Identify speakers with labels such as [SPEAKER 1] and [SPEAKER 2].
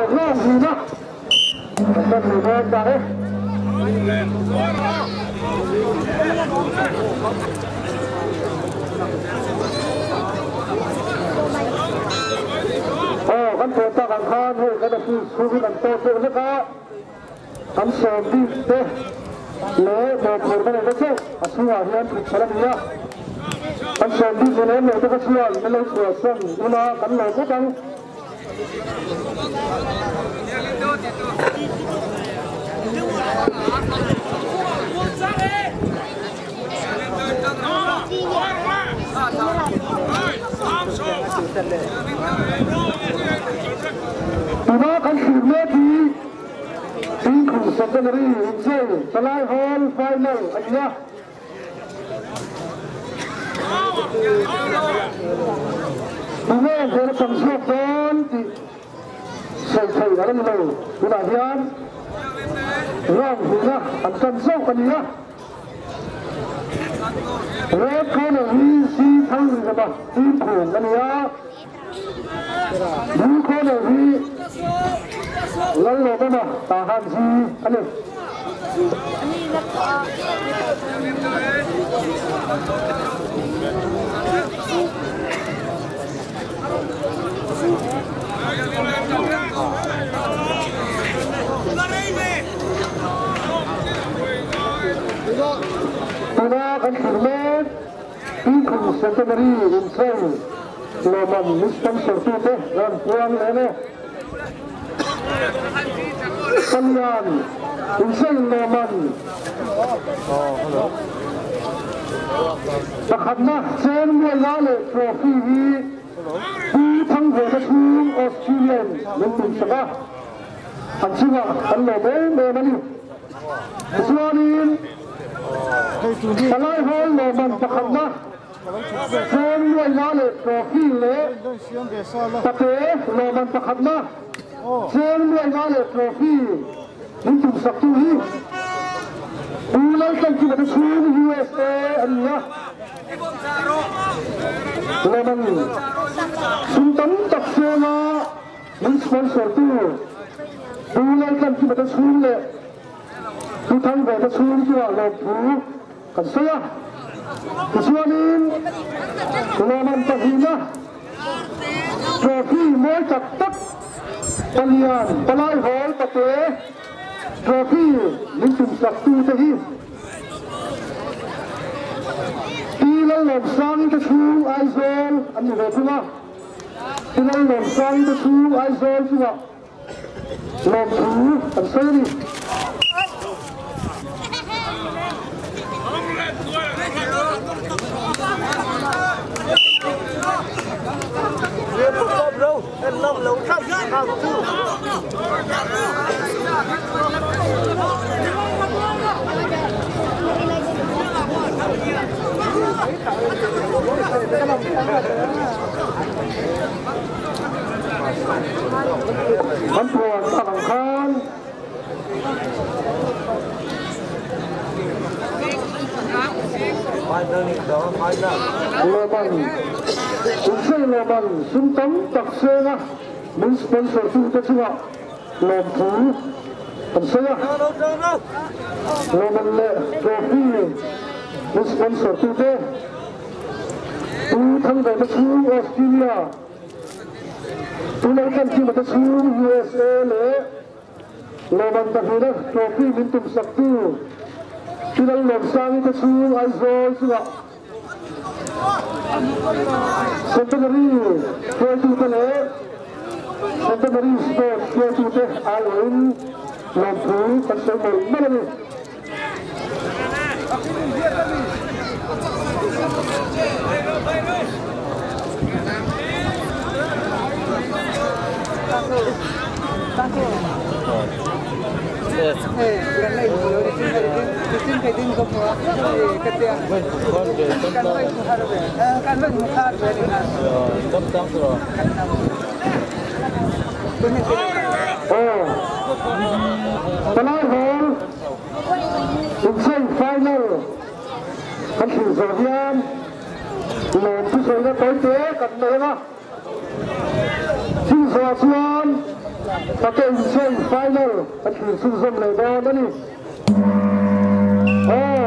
[SPEAKER 1] Round hnihna kan tan leh dawn ta e. Aw kan puan tak ang khan hei kan office chhungin an tawk deuh hlek a, kan sawm bik te leh mawhphurhna neihna chauh a chhungah hian thut chhan a ni a, kan sawm bik ni lem lo te kha chuan min lo chhuahsan ula kan lo ngawt ang. Tuna kan thlir mek hi Tuikhur Centenary Inchei Palai Hall Final a ni a. Tunge hmel a chang chhuak dawn tih sawi thei a la ni lo. Tunah hian round hnihna an tan zawk a ni a. Red corner hi si thang rinawma team phung a ni a. Blue corner hi Lalawmawma Tahan hi a ni. Tuna kan thlir mek Tuikhum Centenary Inchei Lawmawm min sponsor tute rawn puang leh e. Palian Inchei Lawmawm pakhatna Cheng Muaila leh Trophy hi Pu Thangvena chhung Australian min tumsak a, an chungah kan lawm em em a ni. Tichuanin Palai Hall lawmman pakhatna Cheng Luaina leh Trophy leh Pate lawmman pakhatna Cheng Luaina leh Trophy min tumsaktu hi Pu Laltlankima te chhung USA a ni a. Lawmman sum tam tak senga min sponsor tu Pu Laltlankima te chhung leh Pu Thangve te chhung chungah lawmthu kan sawi a. Tichuanin lawmman pahnihna trophy mawi tak tak palian palai hawl pate trophy min tumsak tu te hi Pi Lalawmsangi te chhung Aizawl an ni ve thung a. Pi Lalawmsangi te chhung Aizawl chungah Lawmthu an sawi a ni. Kan puan tak ang khan Lawman Inchei Lawman sum tam tak senga min sponsor tute chungah lawmthu an sawi a. Lawman leh trophy min sponsor tute Pu Thangveta chhung Australia, Pu Laltlankima te chhung USA leh Lawman pahnihna trophy min tumsaktu Pi Lalnuamsangi te chhung Aizawl chungah Centenary hruaitute leh Centenary Sports hruaitute aiawhin lawmthu kan sawi mawlh mawlh a ni. Palai Hall Inchei final kan thlir zawh hian lawm thusawina tawi te kan nei ang a, thil zawhah chuan. Sakei chuan final a thlir chhunzawm leh dawn a ni. Aw.